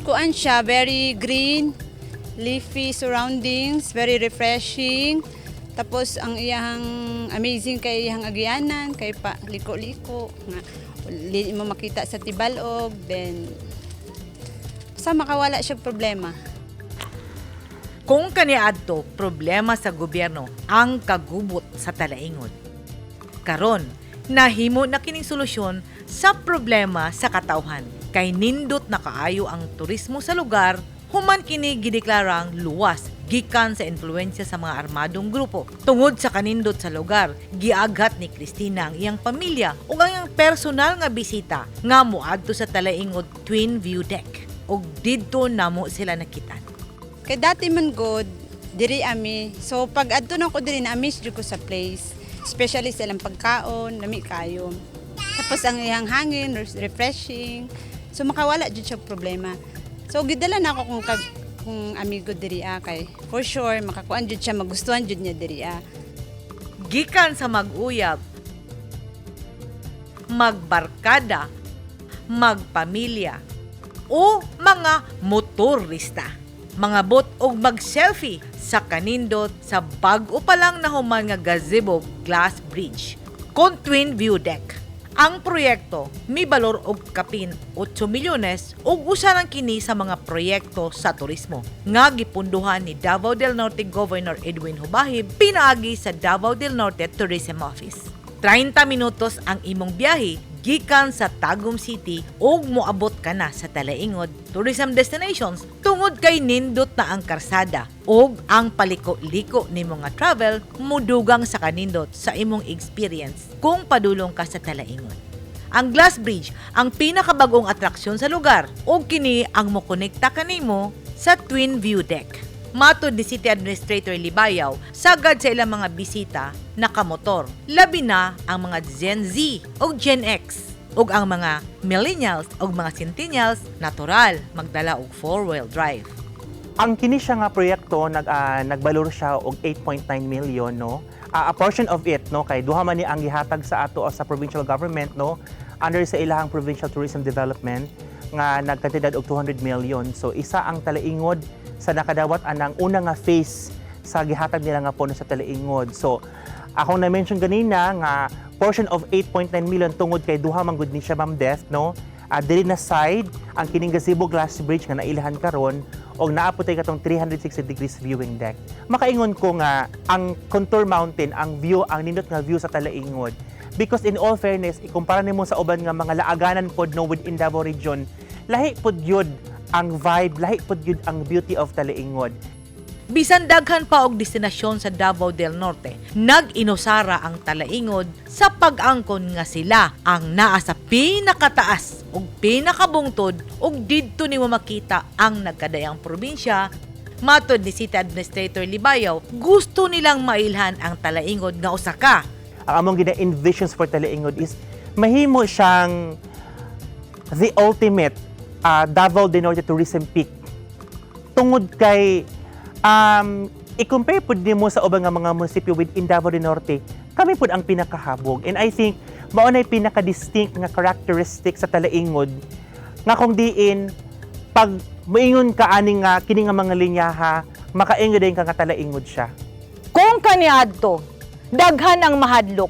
Kuan siya, very green, leafy surroundings, very refreshing. Tapos ang iyang amazing kay iyang agianan, kay pa liko-liko nga di mo makita sa tibalog, then sa makawala siya problema. Kung kaniadto problema sa gobyerno ang kagubot sa Talaingod, karon, nahimo na kining solusyon sa problema sa katawhan. Kay nindot na kaayo ang turismo sa lugar human kini gideklarang luwas gikan sa influensya sa mga armadong grupo. Tungod sa kanindot sa lugar, giaghat ni Cristina ang iyang pamilya ug ang iyang personal nga bisita nga moadto sa Talaingod Twin View Deck. Ug didto namo sila nakitan. Kay dati man god, diri ami. So pag adto na ko diri, na-miss jud ko sa place. Especially sa ilang pagkaon, lami kayo. Tapos ang iyang hangin, refreshing. So makawala jud siya problema. So gidala na ako kung amigo diri ah, kay for sure makakuan jud siya, magustuhan jud niya diri ah. Gikan sa mag-uyab, magbarkada, magpamilya, o mga motorista. Mangabot og mag-selfie sa kanindot sa bag-o pa lang nahuman nga gazebo glass bridge kon twin view deck. Ang proyekto mibalor og kapin 8 milyones ug usa lang kini sa mga proyekto sa turismo nga gipunduhan ni Davao del Norte Governor Edwin Hubahib pinaagi sa Davao del Norte Tourism Office. 30 minutos ang imong biyahe gikan sa Tagum City ug moabot ka na sa Talaingod tourism destinations tungod kay nindot na ang karsada ug ang paliko-liko nimo nga travel mudugang sa kanindot sa imong experience kung padulong ka sa Talaingod. Ang Glass Bridge ang pinakabagong atraksyon sa lugar ug kini ang mokonekta kanimo sa Twin View Deck. Matod ni City Administrator Libayaw, sagad sa ilang mga bisita nakamotor, labi na ang mga Gen Z o Gen X ug ang mga millennials ug mga centennials, natural magdala og four-wheel drive. Ang kini siya nga proyekto nagbalor siya og 8.9 million, no. A portion of it, no, kay duha man ni ang gihatag sa ato o sa provincial government, no, under sa ilahang provincial tourism development nga nagkantidad og 200 million. So isa ang Talaingod sa nakadawat anang una nga phase sa gihatag nila nga pondo sa Talaingod. So akong na-mention ganina nga portion of 8.9 million tungod kay duha man gud ni siya, Ma'am Def, no. Diri na side ang kining gazebo glass bridge nga nailhan karon og naa pod tay katong 360 degrees viewing deck. Makaingon ko nga ang Contour Mountain, ang view, ang nindot nga view sa Talaingod. Because in all fairness, ikumpara nimo sa uban nga mga laaganan pod, no, within Davao Region, lahi pod yun ang vibe, lahi pod yun ang beauty of Talaingod. Bisan daghan pa og destinasyon sa Davao del Norte, nag-inusara ang Talaingod sa pag-angkon nga sila ang naa sa pinakataas ug pinakabungtod ug didto nimo makita ang nagkadayang probinsya. Matod ni City Administrator Libayaw, gusto nilang mailhan ang Talaingod nga usa ka Ang among gina-envisions for Talaingod is mahimo siyang the ultimate Davao del Norte tourism peak. Tungod kay i-compare pud nimo sa ubang nga mga munisipyo within Davao del Norte, kami pud ang pinakahabog. And I think mao nay pinaka-distinct nga characteristic sa Talaingod nga kung diin pag moingon ka ani nga kini nga mga linyaha, makaingon din ka nga Talaingod siya. Kung kaniadto, daghan ang mahadlok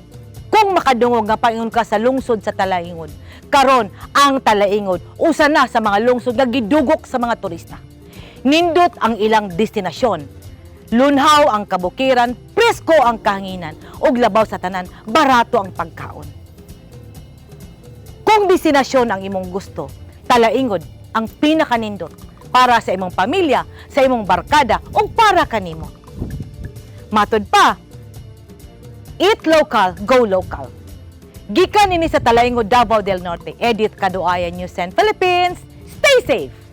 kung makadungog nga paingon ka sa lungsod sa Talaingod. Karon, ang Talaingod usa na sa mga lungsod nga gidugok sa mga turista. Nindot ang ilang destinasyon. Lunhaw ang kabukiran, presko ang kahanginan, ug labaw sa tanan, barato ang pagkaon. Kung destinasyon ang imong gusto, Talaingod ang pinakanindot para sa imong pamilya, sa imong barkada, ug para kanimo. Matod pa, eat local, go local. Gikan ini sa Talaingod, Davao del Norte, Edith Kaduaya, News 10 Philippines. Stay safe!